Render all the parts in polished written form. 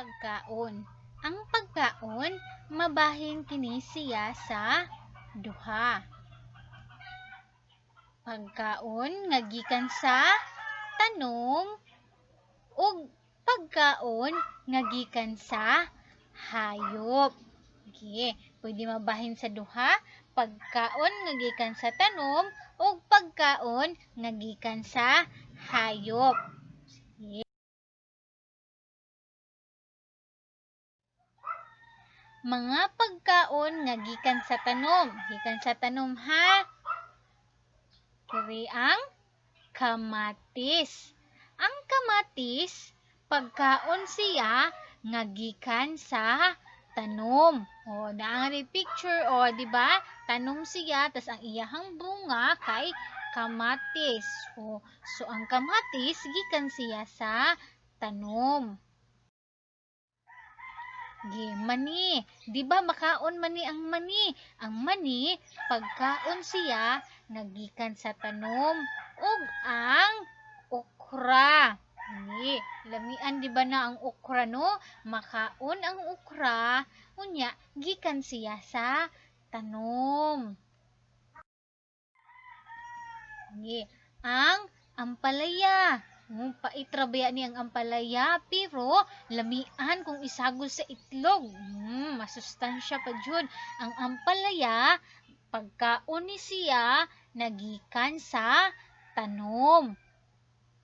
Pagkaon. Ang pagkaon, mabahin kini siya sa duha. Pagkaon nga gikan sa tanom ug pagkaon nga gikan sa hayop. Okay, pwede mabahin sa duha, pagkaon nga gikan sa tanom ug pagkaon nga gikan sa hayop. Sige. Mga pagkaon nga gikan sa tanom. Gikan sa tanom ha. Kiri ang kamatis. Ang kamatis, pagkaon siya nga gikan sa tanom. O, naa nga picture, o, di ba? Tanom siya, tas ang iyahang bunga kay kamatis. O, so ang kamatis gikan siya sa tanom. Gi mani, di ba makaon mani ang mani? Ang mani pagkaon siya nga gikan sa tanom ug ang okra. Ni, lamian di ba na ang okra, no? Makaon ang okra, unya gikan siya sa tanom. Ni, ang ampalaya. Pait ra ba ni ang ampalaya, pero lamian kung isagol sa itlog. Masustansya pa jud. Ang ampalaya pagkaon ni siya nagikan sa tanom.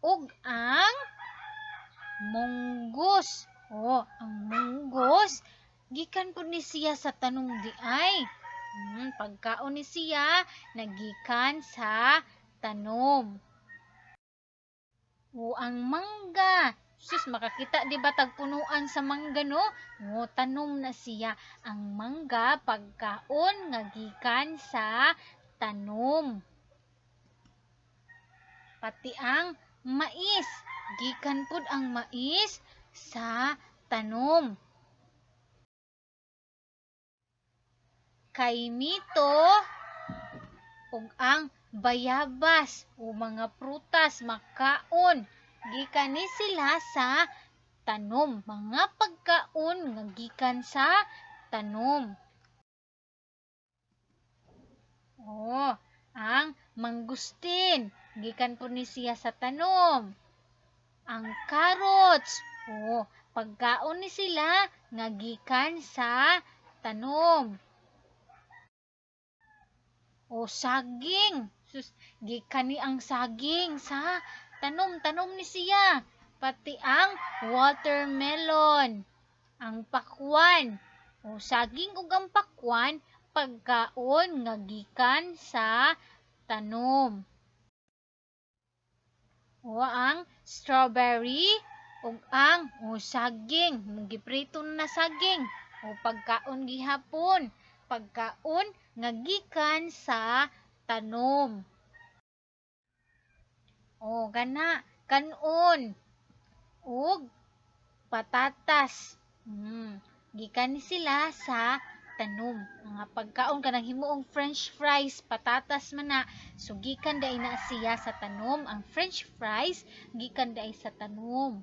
Ug ang munggos. Oh, ang munggos gikan pud ni siya sa tanom di ay. Pagkaon ni siya nagikan sa tanom. O ang mangga. Sus, makakita di ba tagpunuan sa mangga, no? O, tanom na siya. Ang mangga pagkaon nga gikan sa tanom. Pati ang mais. Gikan pud ang mais sa tanom. Kaymito ug ang bayabas o mga prutas makaon gikan ni sila sa tanom, mga pagkaon nga gikan sa tanom. Oh, ang mangustin gikan pud ni siya sa tanom. Ang carrots, oh, pagkaon ni sila nga gikan sa tanom. O saging, sus, gikan ni ang saging sa tanom, tanom ni siya. Pati ang watermelon, ang pakwan. O saging ug ang pakwan pagkaon nga gikan sa tanom. O ang strawberry ug ang o saging, giprito na saging o pagkaon gihapon, pagkaon nga gikan sa tanom. O kana kanon ug patatas. Gikan ni sila sa tanom. Mga pagkaon kanang himuong french fries, patatas man na. So gikan diay na siya sa tanom. Ang french fries gikan diay sa tanom.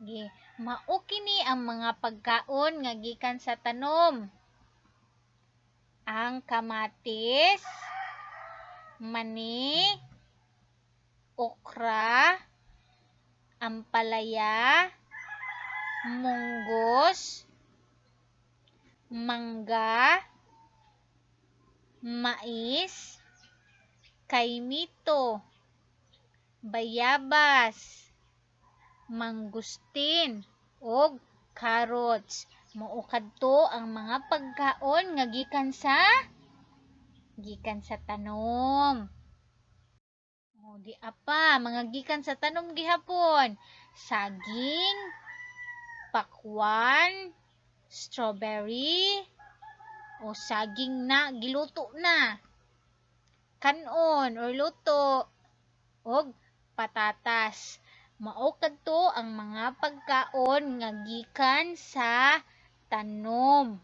Gi, mao kini ang mga pagkaon nga gikan sa tanom. Ang kamatis, mani, okra, ampalaya, munggos, mangga, mais, kaymito, bayabas, mangustin ug carrots. Mao kadto ang mga pagkaon nga gikan sa tanom. O di apa, mga gikan sa tanom gihapon. Saging, pakwan, strawberry, o saging na giluto na. Kanon or luto og patatas. Mao kadto ang mga pagkaon nga gikan sa tanom.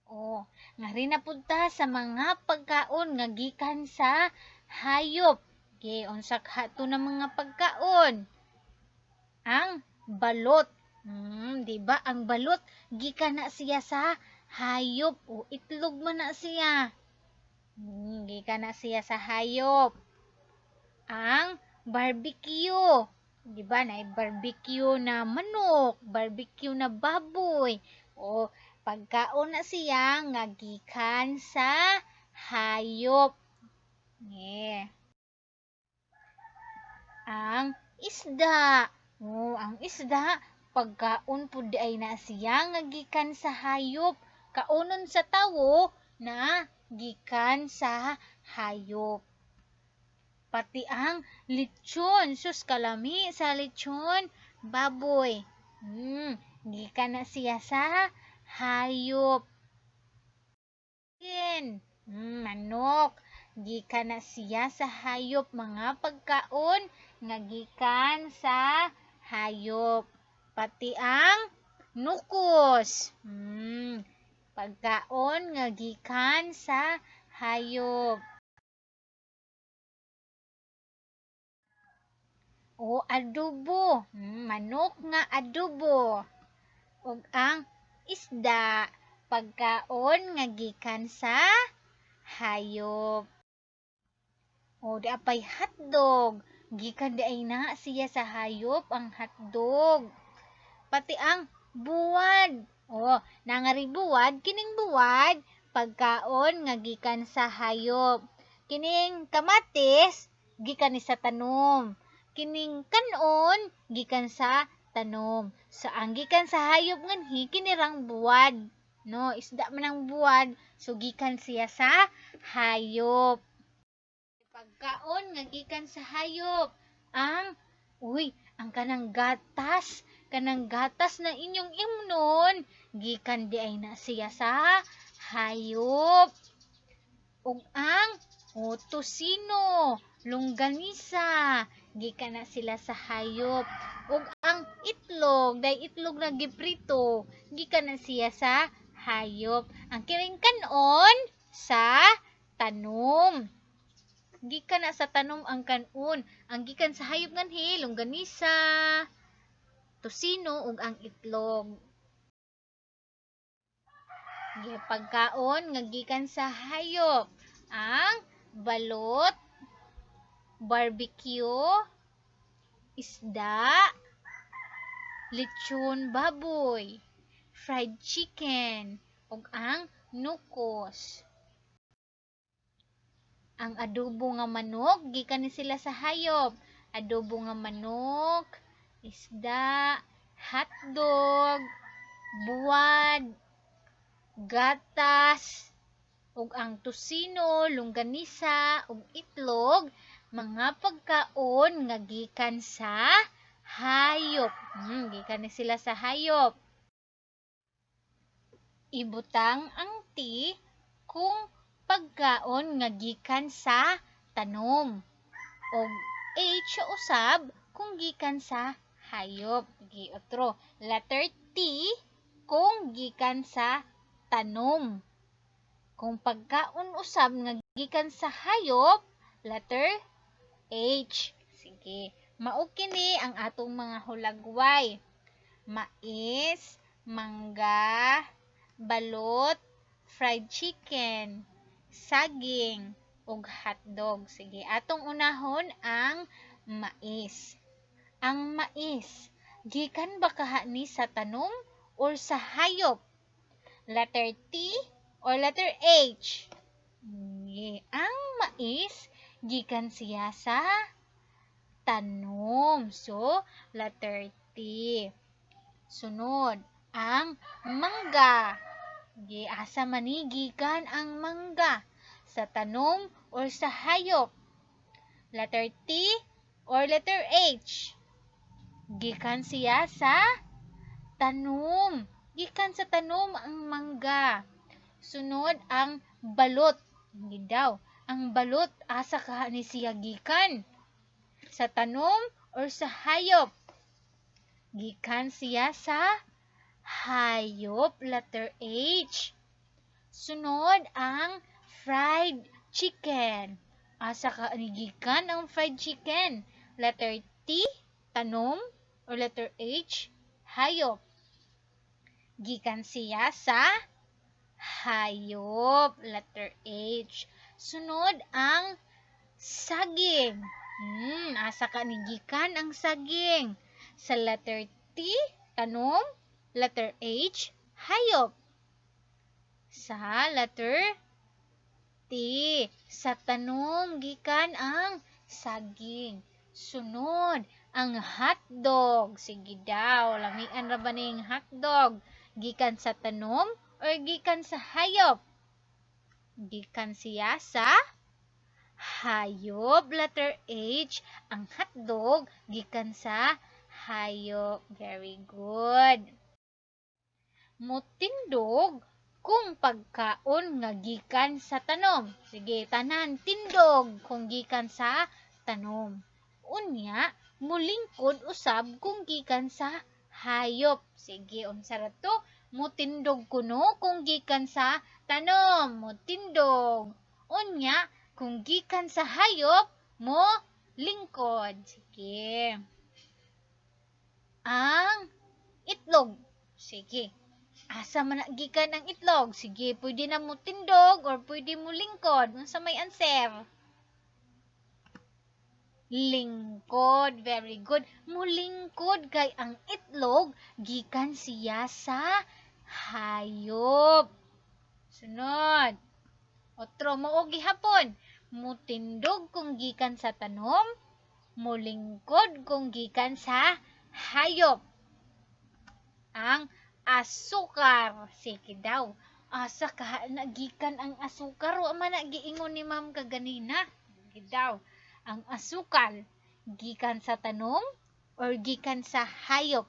O, ngari na pud ta sa mga pagkaon nga gikan sa hayop. Okay, unsa kato na mga pagkaon? Ang balot. Di ba? Ang balot gikan na siya sa hayop o itlog man na siya. Gikan na siya sa hayop. Ang barbecue. Di ba? Naay barbecue na manok, barbecue na baboy. O pagkaon na siya nga gikan sa hayop. Yeah. Ang isda. Oh, ang isda, pagkaon pud ay na siya nga gikan sa hayop. Kaunon sa tawo na gikan sa hayop. Pati ang lechon, sus, kalami sa lechon baboy. Gikan na siya sa hayop. Manok, gikan na siya sa hayop, mga pagkaon nga gikan sa hayop. Pati ang nukos. Pagkaon nga gikan sa hayop. O adobo, manok nga adobo. Ug ang isda, pagkaon nga gikan sa hayop. O di apay hotdog, gikan di ay na siya sa hayop ang hotdog. Pati ang buwad. O, nangari buwad, kining buwad pagkaon nga gikan sa hayop. Kining kamatis gikan ni sa tanom. Kining kanon gikan sa tanom. So ang gikan sa hayop nganhi kinirang buwad. No, isda man ang buwad, so gikan siya sa hayop. Pagkaon nga gikan sa hayop, ang uy, ang kanang gatas na inyong imnon, gikan di ay na siya sa hayop. Ug ang tosino, longganisa, gikan na sila sa hayop. Ug ang itlog, dahil itlog na giprito, gikan na siya sa hayop. Ang kining kanon sa tanom. Gikan na sa tanom ang kanon. Ang gikan sa hayop nganhi, longganisa, tosino ug ang itlog. Pagkaon nga gikan sa hayop, ang balot, barbecue, isda, lechon baboy, fried chicken, ug ang nukos. Ang adobo nga manok, gikan ni sila sa hayop. Adobo nga manok, isda, hotdog, buwad, gatas, ug ang tosino, longganisa, ug itlog, mga pagkaon nga gikan sa hayop. Gikan ni sila sa hayop. Ibutang ang T kung pagkaon nga gikan sa tanom og H usab kung gikan sa hayop. Gi otro, letter T kung gikan sa tanom. Kung pagkaon usab nga gikan sa hayop, letter H. Sige, mao kini ang atong mga hulagway. Mais, mangga, balot, fried chicken, saging, ug hotdog. Sige, atong unahon ang mais. Ang mais, gikan ba kaha ni sa tanom or sa hayop? Letter T or letter H? Ang mais, gikan siya sa tanom. So, letter T. Sunod, ang mangga. Asa man ni gikan ang mangga? Sa tanom or sa hayop? Letter T or letter H? Gikan siya sa tanom. Gikan sa tanom ang mangga. Sunod, ang balot. Hindi daw. Ang balot, asa ka ni siya gikan? Sa tanom or sa hayop? Gikan siya sa hayop, letter H. Sunod, ang fried chicken. Asa ka ni gikan ang fried chicken? Letter T, tanom. Or letter H, hayop? Gikan siya sa hayop, letter H. Sunod ang saging. Asa ka ni gikan ang saging? Sa letter T, tanom, letter H, hayop. Sa letter T, sa tanom gikan ang saging. Sunod, ang hotdog. Sige daw, lamian ra ba ning hotdog? Gikan sa tanom or gikan sa hayop? Gikan siya sa hayop, letter H. Ang hotdog gikan sa hayop. Very good. Mutindog kung pagkaon nga gikan sa tanom. Sige, tanan tindog kung gikan sa tanom. Unya, mulingkod usab kung gikan sa hayop. Sige, unsa ra to? Mutindog kuno kung gikan sa tanom, mutindog. Unya, kung gikan sa hayop, mo lingkod. Sige. Ang itlog. Sige. Asa man na gikan ang itlog? Sige, pwede na mo tindog or pwede mo lingkod. Unsa may answer? Lingkod. Very good. Mulingkod kay ang itlog gikan siya sa hayop. Sunod. Otro, mao gihapon. Mutindog kung gikan sa tanom, mulingkod kung gikan sa hayop. Ang asukar. Sige daw. Asa ka na gikan ang asukar? Wa man na giingon ni ma'am kaganina. Sige daw. Ang asukal gikan sa tanom or gikan sa hayop?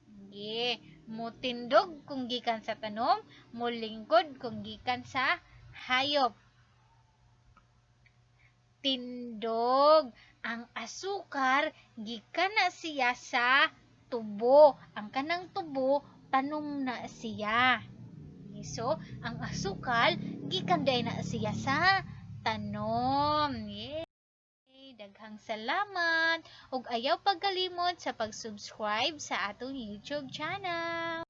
Sige. Mutindog kung gikan sa tanom, mulingkod kung gikan sa hayop. Tindog. Ang asukar gikan na siya sa tubo. Ang kanang tubo, tanom na siya. So, ang asukal gikan diay na siya sa tanom. Yay! Daghang salamat ug ayaw pagkalimot sa pag-subscribe sa atong YouTube channel.